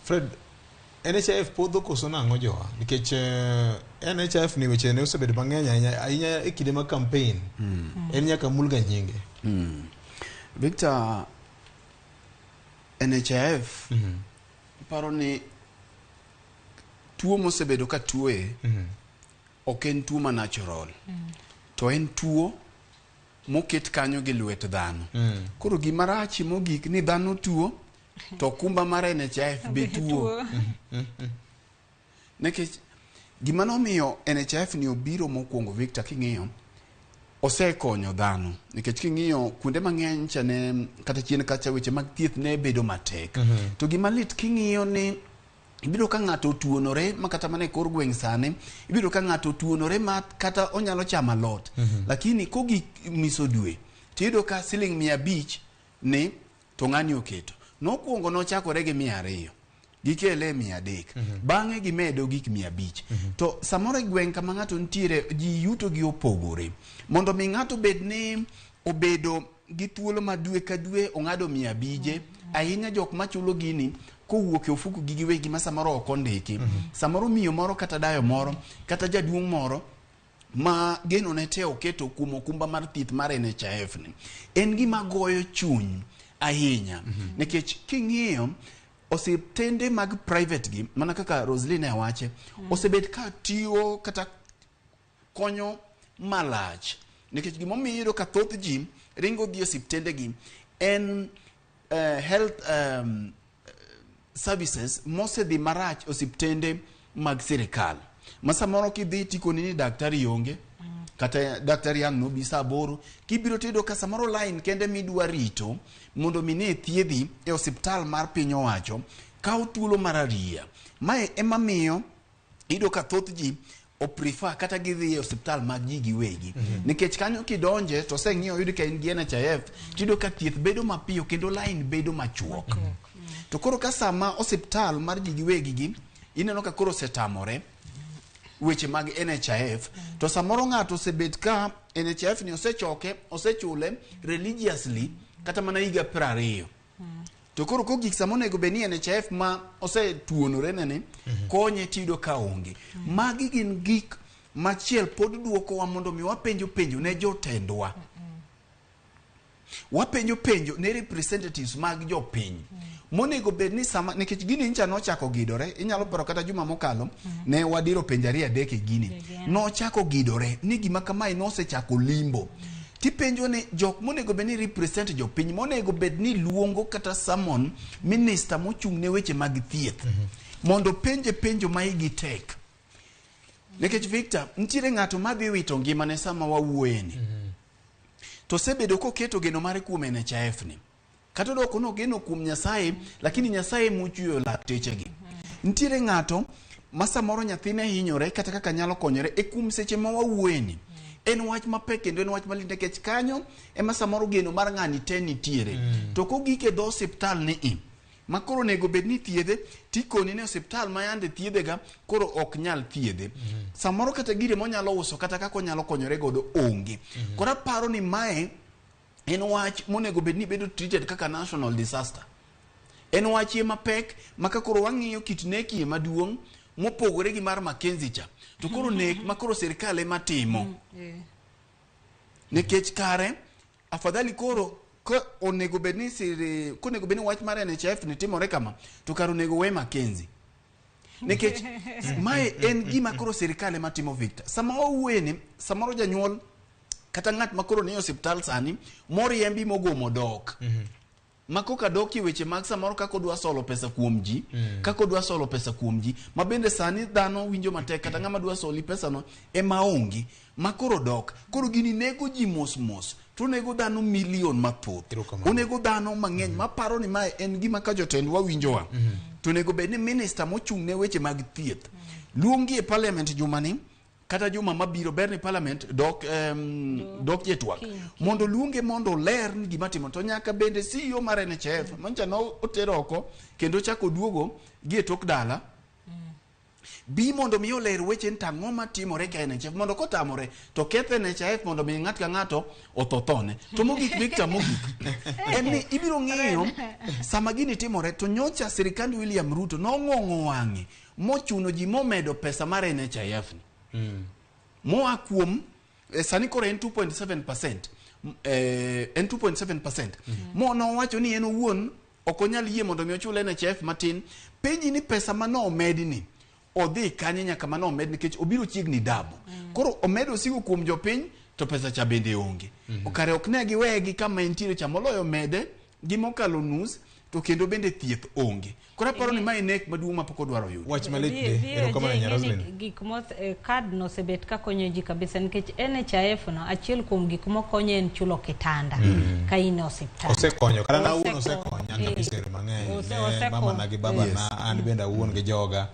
Fred, NHIF podho koso nang'o jowa? Nikech NHIF ni weche ne osebedo mang'eny ahinya ahinya e kinde mag campaign. En nyaka mulga nyinge. Victor, NHIF paro ni tuo mosebedo ka tuoye ok en tuo ma natural to en tuo moket kanyo gi lwet dhano. Koro gima rach mogik ni dhano tuo to okumba mar NHIF be tuo. Nikech gima nomiyo NHIF ni obiro mokwongo Victor king'iyo osekonyo dhano nikech king'iyo kuonde mang'eny cha ne kata chien kacha weche mag thieth ne bedo matek. To gima lit king'iyo ni ibiro ka ng'ato otuonore ma kata mana e kor gweng' sani ibiro ka ng'ato otuonore ma kata onyalo chamo alot lakini kogik miso dwe tiyudo ka siling 500 ni to ng'ani oketo nokwongo nochakore gi 200 gikele e 300 bang'e gimedo gik 500 to samoro e gweng' kama ng'ato nitiere ji yuto gi opogore mondo mi ng'ato bed ni obedo gi thuolo ma dwe ka dwe ong'ado 500 ahinya jok machulo gini kowuok e ofuku gi giwegi ma samoro ok ondiki samoro miyo moro kata dayo moro kata jaduong' moro ma geno ne te oketo kuom okumba mar thieth mar NHIF ni en gima goyo chuny ahinya nikech king'iyo osiptende mag private gi mana kaka Rosaline ne wache osebet ka tiyo kata konyo malach nikech gimomiyo iyudo ka thoth ji ringo dhi e osiptende gi en health services mosedhi marach osiptende mag sirikal ma samoro kidhi tikoni ni daktari onge kata daktari ang' nobi saa 8 kibiro tiyudo ka samoro line kende midwa rito mondo mi ne thiedhi e osiptal mar piny owacho kawo thuolo mar ariya. Mae ema miyo iyudo ka thoth ji o prefer kata gidhi e osiptal mag ji giwegi nikech kanyo kidonje to oseng'iyo oyud ka in gi NHIF tiyudo ka thieth bedo mapiyo kendo line bedo machuok. To koro ka sama osiptal mar ji giwegi gi ineno ka koro osetamore weche mag NHIF to samoro ng'ato osebet ka NHIF ni osechoke osechule religiously kata mana higa 20 to koro kogik sama onego bed ni NHIF ma osetuonore ne ni konye tiyudo ka onge. Magi gin gik machiel pod duokowa mondo mi wapenjo penjo ne jotendwa. Wapenjo penjo ne representatives mag jopiny monego bed ni sama nikech gini ncha nochako gidore inyalo paro kata juma mokalo ne wadiro penjo ariyo adek e gini nochako gidore ni gima kamae nosechako limbo tipenjo ni jok monego bed ni represent jopiny monego bed ni luongo kata summon minister mochung' ne weche mag thieth mondo penje penjo ma igi tek nikech Victor nitiere ng'ato madhi wito ngimane sama wawuoyeni to osebedo koketo geno mare kuom NHIF ni kata odoko nogeno kuom Nyasaye lakini Nyasaye mochweyo laktechegi nitiere ng'ato ma samoro nyathine hinyore kata kaka nyalo konyore e kuom seche ma wawuoyeni en wach mapek kendo en wach malit nikech kanyo ema samoro geno mar ng'ani te nitiere to kogik e dho osiptal ni i ma koro onego bed ni thiedhe tikoni ni osiptal ma yande thiedhega koro ok nyal thiedhe samoro kata gire monyalo uso kata kaka onyalo konyore godo onge koro aparo ni mae en wach monego bed ni bedo treated kaka national disaster en wach ye mapek ma ka koro wang'iyo kit nek ye maduong' mopogore gi mar Mackenzie cha to koro nek ma koro sirikal ema timo nikech kare afadhali koro ka onego bed ni siri konego bed ni wach mar NHIF ni timore kama to kare onego we Mackenzie nikech mae en gima koro sirikal ema timo Victor sama wawuoye ni samoro janyuol kata ng'at ma koro nie osiptal sani moriembi mogomo dok ma koka dok e weche mag samoro kaka odwa solo pesa kuom ji kaka odwa solo pesa kuom ji ma bende sani dhano winjo matek kata ng'ama dwa soli pesa no ema onge ma koro dok koro gini nego ji mos mos to onego dhano milion mathoth Erokamano. onego dhano mang'eny maparo ni mae en gima ka jotendwa winjowa to onego bed ni minister mochung' ne weche mag thieth luongi e parliament jumani kata juma mabiro ber ni parliament dok dok e twak mondo luonge mondo oler ni gima timo to nyaka bende CEO mar NHIF mancha no oter oko kendo chako duogo gi e tok dala. Bi mondo mi oler weche ni to ang'o matimore ka NHIF mondo kotamore to keth NHIF mondo mi ng'at ka ng'ato otho thone. To mogik Victor mogik en ni ibiro ng'iyo sama gini timore to nyocha sirikand William Ruto nong'ong'o wang'e mochuno ji momedo pesa mar NHIF ni. Moa kuom sani koro en 2.7%, en 2.7%. Mo nowacho ni en owuon ok onyal yie mondo mi ochul NHIF matin. Penji ni pesa mano omedni odhi kanye nyaka mano omed nikech obiro chiegni dabo. Koro omedo osigo kuom jopiny to pesa cha bende onge. Kare ok ne giweye kama entiere cha moloyo mede gi mokalo nus to kendo bende thieth onge. Koro aparo ni mae nek maduong' ma pok odwaro yudo. Wach malit ndi. Erokamano VOJ Nyar ing'e ni Roslyn. gik mos card no osebet ka konyo ji kabisa nikech NHIF no achiel kuom gik mokonyo en chulo kitanda ka in e osiptal. Osekonyo kata na awuon Oseko- osekonya an kabisa yore mang'eny. Ose- Ne oseko- mama na gi baba Yes. na an bende awuon gi joga.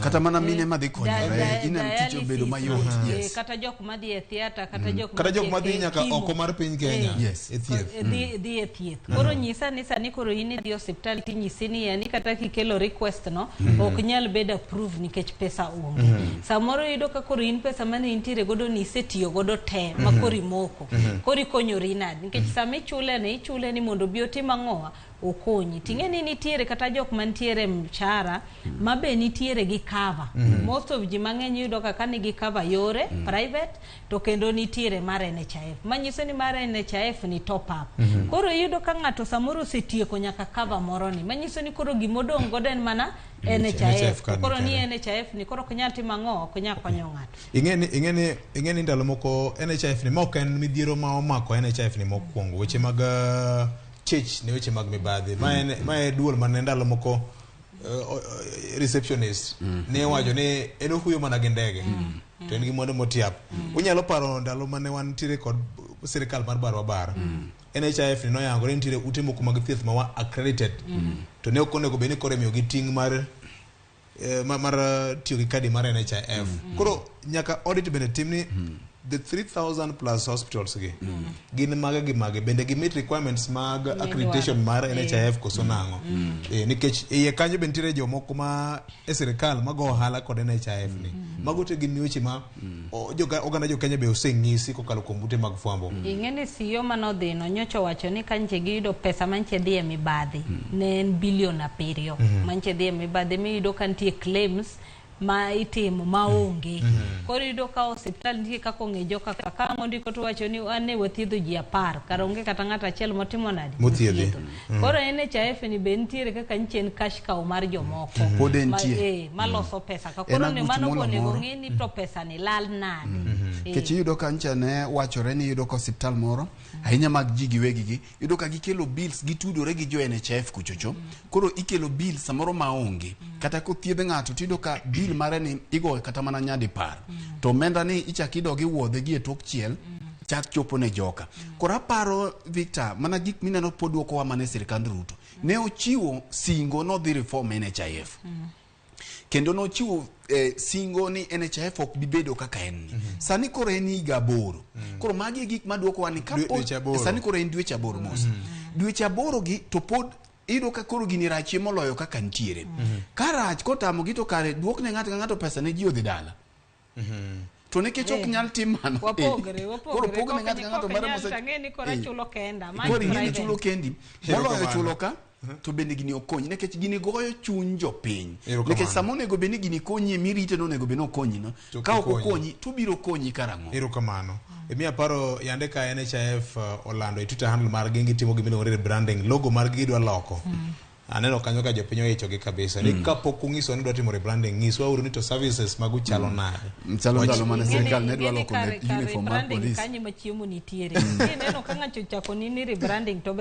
Kata mana mine madhi konyore ineno tich obedo dialysis, mayot. Yes. Kata jok madhi e theatre kata jok Kata jok madhi madhi e nyaka chemo. oko mar piny Kenya Yes. e thieth. Dhi e thieth. Koro nyisa ni sani koro in idhi e osiptal tinyisi ni yani kata kikelo request no ok nyal bedo approved nikech pesa onge. Samoro iyudo ka koro in pesa mane intiere godo ni isetiyo godo te ma koro imoko. Koro ikonyori nade? Nikech sama ichule ni ichule ni mondo obi otim ang'owa okonyi. Ting'e ni nitiere kata jok mantiere mshahara ma be nitiere gi cover. Most of ji mang'eny iyudo ka nigi cover yore private to kendo nitiere mar NHIF. Manyiso ni mar NHIF ni top up. Koro iyudo ka ng'ato samoro osetieko nyaka cover moro ni. Manyiso ni koro gimodong' godo en mana NHIF NHIF. To card koro ni kende. NHIF ni koro ok nyal timo ang'o, ok nyal konyo ng'ato. Ing'e ni ndalo moko NHIF ni ma ok en midhiero ma omako NHIF ni mokwongo weche mag chich ne weche mag mibadhi ma en ma e duol mane ndalo moko receptionist ne wacho ni en ohuyo mana gi ndege to en gi mwandu motiap. Unyalo paro ndalo mane wantiere kod sirikal mar barwa bar NHIF ni noyango ni nitiere ute moko mag thieth ma wa accredited to ne ok onego bed ni koro imiyogi ting' mar tiyo gi kadi mar NHIF. Koro nyaka audit bende tim ni the 3000 plus hospitals gi gin mage gi mage bende gi meet requirements mag accreditation mar NHIF koso nang'o. Nikech iye kanyo be nitiere jomoko ma e sirikal mago ohala kod NHIF ni. Mago te gin weche ma oganda jo Kenya be oseng'isi kokalo kuom ute mag fwambo. Ing'e ni CEO manodhi no nyocha owacho ni ka nche giyudo pesa manche dhi e mibadhi ne en bilion 7 manche dhi e mibadhi miyudo ka nitie claims ma itimo maonge. Koro iyudo ka osiptal nitie kaka ong'e joka ka ka ang' ondiko to wacho ni an ne wathiedho ji 10 kara onge kata ng'ato achiel motimo nade Mothiedhi. mothiedho. Koro NHIF ni be nitiere kaka nche en cash cow mar jomoko Pod entie. Maloso pesa ka En koro ne aguch mano molo onego moro. ng'i ni to pesa ni lal nade. Nikech iyudo ka ncha ne wachore ni iyudo ka osiptal moro ahinya mag ji giwegi gi iyudo ka gikelo bills gitudore gi jo NHIF kuchocho koro ikelo bill samoro maonge kata kothiedh ng'ato tiyudo ka bill mare ni igoyo kata mana nyadipar to omenda ni ichak idog iwuodhe gi e tok chiel chak chopo ne joka. Koro aparo Victor mana gik mineno pod duokowa mana e sirikand Ruto ne ochiwo singo nodhi reform NHIF kendo nochiwo singo ni NHIF ok bi bedo kaka en ni. Sani koro en higa 8. Koro magi e gik maduokowa ni kapod Dweche 8. Sani koro en dweche 8 mos. Dweche 8 gi to pod iyudo ka koro gini rachie moloyo kaka nitiere. Ka rach kotamogi to kare duok ne ng'ato ka ng'ato pesa ne ji odhi dala. To nikech ok nyal tim mano. Wapogre, Koro wapogre. pog ne ng'ato ka ng'ato mare Kok nyal tang'e ni koro achulo kenda. Ma Koro ing'e ni private. chulo kendi moloyo Erokamano. chulo ka to bende gini ok konyi nikech gini goyo chuny jopiny Erokamano. nikech sama onego bed ni gini konyi emirite no onego bed ni okonyi no To ka ok okonyi. okonyi to obiro konyi karang'o. Erokamano. Emiya paro yande ka NHIF olando e Twitter handle margi gitimo gima iluongo ni rebranding, logo margi gidwa loko. Aneno kanyo ka jopiny oichogi kabisa. Ni kapok ung'iso ni dwa timo rebranding, nyiswa uru ni to services magu chalo nade. Chalo ndalo mane Ing'e ni- sirikal ne dwa ing'e ni loko kar uniform mar rebranding polis. kanyo ma chiemo nitiere. Kineno ka ng'ato ochako ni rebranding to